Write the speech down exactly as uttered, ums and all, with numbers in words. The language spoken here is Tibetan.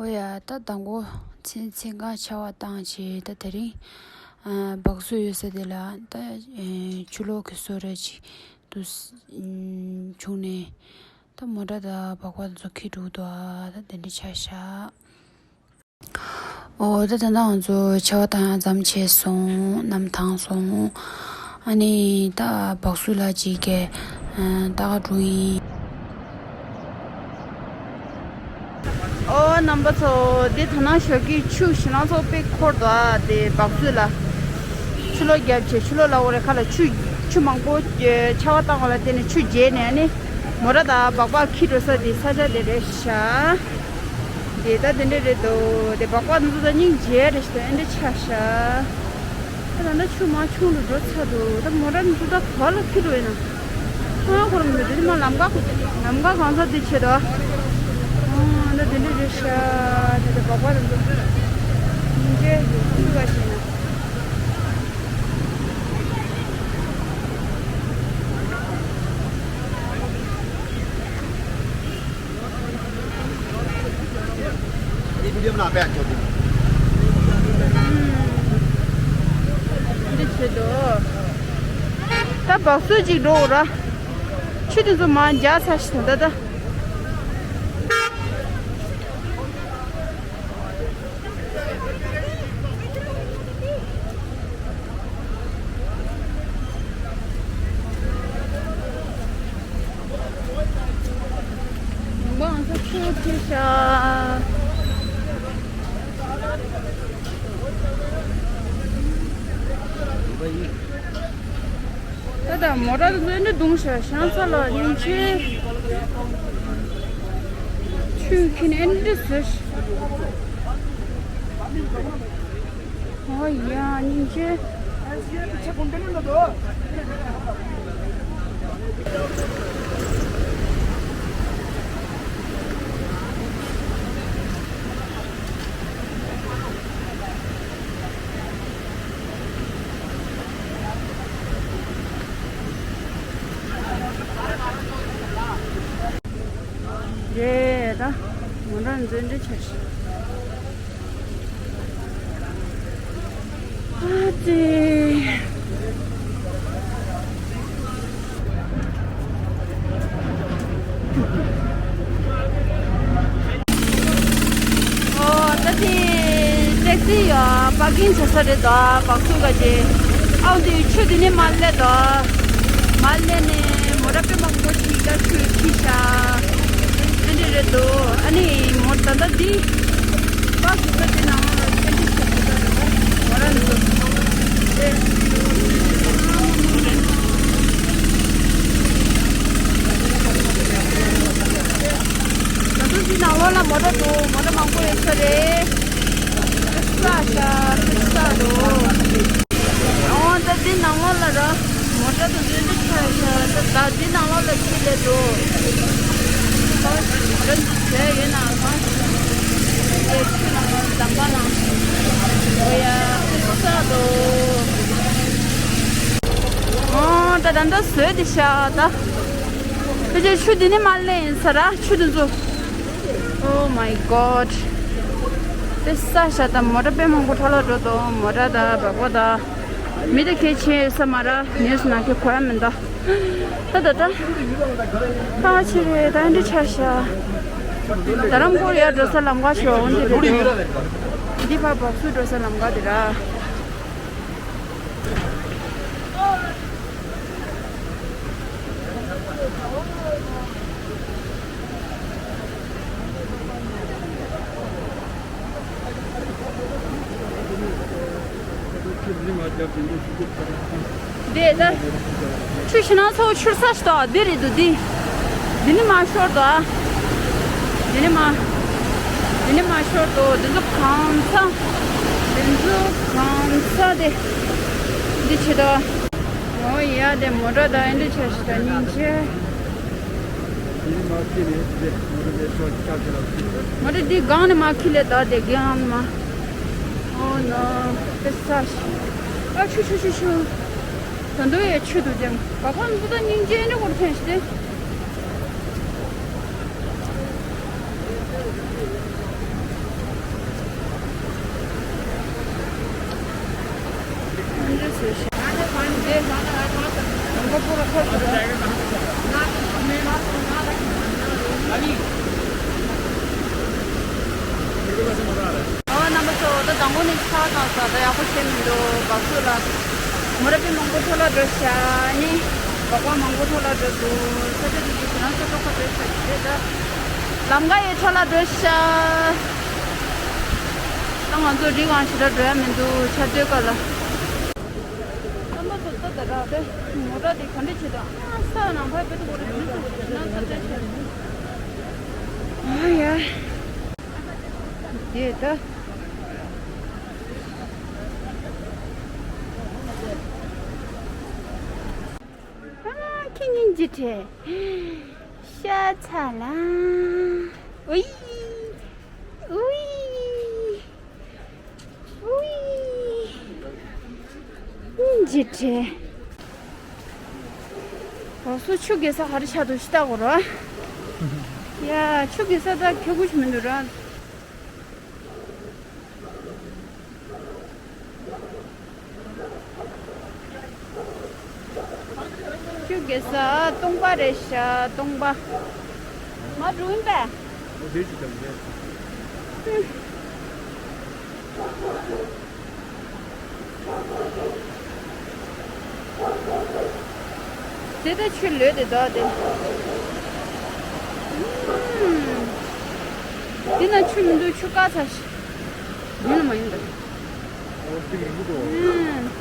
ཨོ་ཡ། ད་དང་པོ་མཚན་མཚན་གང་ཆར་པ་བཏང་བྱས། ད་དེ་རིང་ཨ་སྦག་སུ་ཡོད་ས་དེ་ལ་ད་ཨེ་ཆུ་ལོག་གི་བཟོ་འདྲ་ཅིག་འདུག་བྱུང་ནས། ད་མོ་ཊ་དང་སྦག་སྦག་དེ་ཚོ་འཁྱེར་འགྲོ་གི་འདུག་ཨ་ད་དེ་འདྲ་ཆགས་ཤག་ཨོ་ད་ད་ལྟ་ང་ཚོ་ཆར་པ་བཏང་ཡག་མཚམས་ཆད་སོང་། གནམ་དྭངས་སོང་། ཨ་ནི་ད་སྦག་སུ་ལ་ཅིག་གི་ཨ་ལྟ་ག་འགྲོ་ཡིན། ཨོ་རྣམ་པ་ཚོ། འདི་ད་ནང་ཞོགས་ཀྱི་ཆུ་ཞེ་ལང་ཚོ་དཔེ་འཁོར་འདུག་ཨ། དེ་སྦག་སུ་ལ་ཆུ་ལོག་བརྒྱབ་བྱས། ཆུ་ལོག་ལབ་དགོས་རེད། ཁ་ལ་ཆུ་ཆུ་མང་པོ་ཆར་པ་བཏང་བ་ལ་བརྟེན་ནས་ཆུ་རྒྱས་ནས། ཨ་ནི་མོ་ཊ་དང་སྦག་སྦག་འཁྱེར་འགྲོ་ས་དེ་ས་ཆ་དེ་རེད་ཤག་དེ་ད་དེ་འདྲ་རེད་འདུག་དེ་སྦག་སྦག་དེ་ཚོ་ད་སྙིང་རྗེ་རེད་ཤག་ཨེ་འདྲ་ཆགས་ཤག་ད་ད་ལྟ་ཆུ་མར་ཆུང་དུ་འགྲོ་ཚར་འདུག་ད་མོ་ཊ་འདི་ཚོ་ད་ག་ལ་འཁྱེར་འགྲོ་ཡིན་ན། ཨ་ཁོ་རང་མི་འདུག་དེ་མར་ལམ་ཁ་ཁོ་ལམ་ཁ་གང་ས་དེ་བྱེད་དོ། ཨ་ད་དེ་འདྲ་རེད་ཤག་དེ་ད་སྦག་སྦག་དེ་ཚོ་སྙིང་རྗེ་ཆུ་ག་ཞིག་ན། འདི་བྱེད་དོ། ད་སྦག་སུ་ཅིག་འགྲོ་འོ་ར། ཆུ་དེ་ཚོ་མར་འཇག་ཚར་ཤག་ད་ད། ད་ལྟ་མོ་ཊ་དེ་ཚོ་ཨེ་འདྲ་རྡུང་ཤག་ཤང་ཚ་ལ་སྙིང་རྗེ། ཆུ་འཁྱེར་ནས་ཨེ་འདྲ་བཟོས་ཤག་ཨོ་ཡ་སྙིང་རྗེ། རེད་ད། མོ་ཊ་འཛིན་འདྲ་ཆགས་ཤག་ཨ་ཙི། ཨོ་ད་དེ་ཊེག་སི་ཡོད། པར་ཀིང་བྱེད་ས་རེད་དོ། སྦག་སུ་ག་ཅེ། ཨའོ་དེ་ཆུ་དེ་ནས་མར་སླེབས་དོ། མར་སླེབས་ནས་མོ་ཊ་དཔེ་མང་པོ་ཅིག་ད་ཆུ་འཁྱེར་ཤག་ཨེ་འདྲ་རེད་དོ། ཨ་ནི་མོ་ད་ལྟ་འདི་པར་ཀིང་བྱེད་ས་དེ་ནང་ལ་ཨེ་འདྲ་བྱེད་ས་རེད་དོ། མོ་ཊ་འདི་ཚོ། ཨེ། ད་དུང་འདི་ནང་ལོགས་ལ་མོ་ཊ་འདུག་མོ་ཊ་མང་པོ་ཡོད་ས་རེད། ས་ཤ་ས་རོ། ཨོ་ད་འདི་ནང་ལོགས་ལ་ར་མོ་ཊ་དང་འདི་འདྲ་ཆགས་ཤག་ད་ད་འདི་ནང་ལོགས་ལ་ཁྱེར་ལས་འགྲོ། ད་མོ་ཊ་འདི་བཟོས་ཡོད་ན་ད། ཨེ་ཆུ་ནང་ལ་འདམ་པ་ནང་། ཨོ་ཡ་ས་རོ། ཨོ་ད་ད་ད་བཟོས་དེ་ཤག་ད། ཕལ་ཆེར་ཆུ་འདི་ནས་མར་སླེབས་ཡིན་ས་ར། ཆུ་འདི་ཚོ། Oh my god. དཔེ་ས་ཤ་དང་མོ་ཊ་དཔེ་མང་པོ་འཕྲོ་བརླག་འགྲོ་འདུག་མོ་ཊ་དང་སྦག་སྦག་དང་། མི་དེ་གལ་ཆེ་ཡོད་ས་མ་ར། ཉོས་ན་ཁྱེད་གོ་ཡ་མི་འདུག་ད་ད་ད། ཁ་ཆེ་རེད་ད་འདི་ཆ་ཤ། ད་རམ་སྐོར་ཡར་འགྲོ་ས་ལམ་ཁ་ཤོ་འོན་ཏེ་རེད་འདུག་འདི་ཕར་སྦག་སུ་འགྲོ་ས་ལམ་ཁ་དེ་ར། འདི་ད། ཆུ་ཤིང་ནགས་ཚོ་འཕྱུར་ས་ཞིག་འདུག་འདི་རེད་འདུག་འདི། འདི་ནི་མར་ཤོར་འདུག་འདི་ནི་མར། འདི་ནི་མར་ཤོར་འདུག་འདི་ཚོ་གང་ཚང་། འདི་ཚོ་གང་ཚང་དེ། འདི་བྱེད་དོ། ཨོ་ཡ་དེ་མོ་ཊ་དང་ཨེ་འདྲ་ཆ་ཞིག་དང་སྙིང་རྗེ། འདི་ནི་མར་ཁྱེར་ནས་དེ་མོ་ཊ་དེ་ཚོ་ཆག་ཆག་ལ་ཁྱེར། མོ་ཊ་འདི་སྒང་ནས་མར་ཁྱེར་ལས་ད་དེ་སྒང་ནས་མར། ཨོ་ནོ། དཔེ་ས་ཞིག་ཨ་ཆུ་ཆུ་ཆུ་ཆུ། ད་འདུག་ཡ་ཆུ་འདུག་ཅང་ག་པར་འདུག་ད་སྙིང་རྗེ་ནི་ཧོར་ཐོན་ཞིག་སྟེ། མོ་ནི་ཆ་དང་ཟ་ད་ཡག་པོ་བྱས་མི་འདུག་བ་སུ་ལ། མོ་ར་པི་མང་པོ་ཐོ་ལ་འགྲོ་ཤ་ནི། སྦག་སྦག་མང་པོ་ཐོ་ལ་འགྲོ་འདུག་ས་ཆ་དེ་གི་ཁྱེད་རང་ཚོ་ཐོ་ཁ་འགྲོ་ཤ་རེད་ད། ལམ་ཀ་ཡི་ཐོ་ལ་འགྲོ་ཤ། ད་ང་ཚོ་རི་གང་ཞིག་ར་འགྲོ་ཡ་མི་འདུག་ཆ་སྡོད་ཀ་ལ། ཨ་མ་ཚོ་ལྟ་ད་རག་པས་མོ་ཊ་དེ་ག་འདྲ་བྱེད་དང་ཨ་ས་ནང་ཕར་བེད་ཐུག་རེད་མི་ཚོ་ན་ས་བཙན་ཆེ། ཨ་ཡ། དེ་ད། ཨ་ཁྱི་སྙིང་རྗེ་བྲལ། ཤ་ཚ་ལ། ཨུའི། ཨུའི། ཨུའི། སྙིང་རྗེ་བྲལ། འོ་སོ་ཆུ་གེ་ས་ཧ་རི་ཆ་དུ་ཤི་ཏ་གོ་ར། ཡ་ཆུ་གེ་ས་ད་ཁྱོ་གུ་ཤི་མི་འདུག་ར། ཁྱོད་དགེ་ས་སྟོང་པ་རེད་ཤག་སྟོང་པ། མ་རུང་པས། དེ་ད་ཆུ་ལོད་དེ་དོ་དེ། ཨུམ། འདི་ན་ཆུ་མི་འདུག་ཆུ་དཀར་ཚ་ཞིག་ཡིན་ལ་མ་ཡིན་ད། ཨུམ།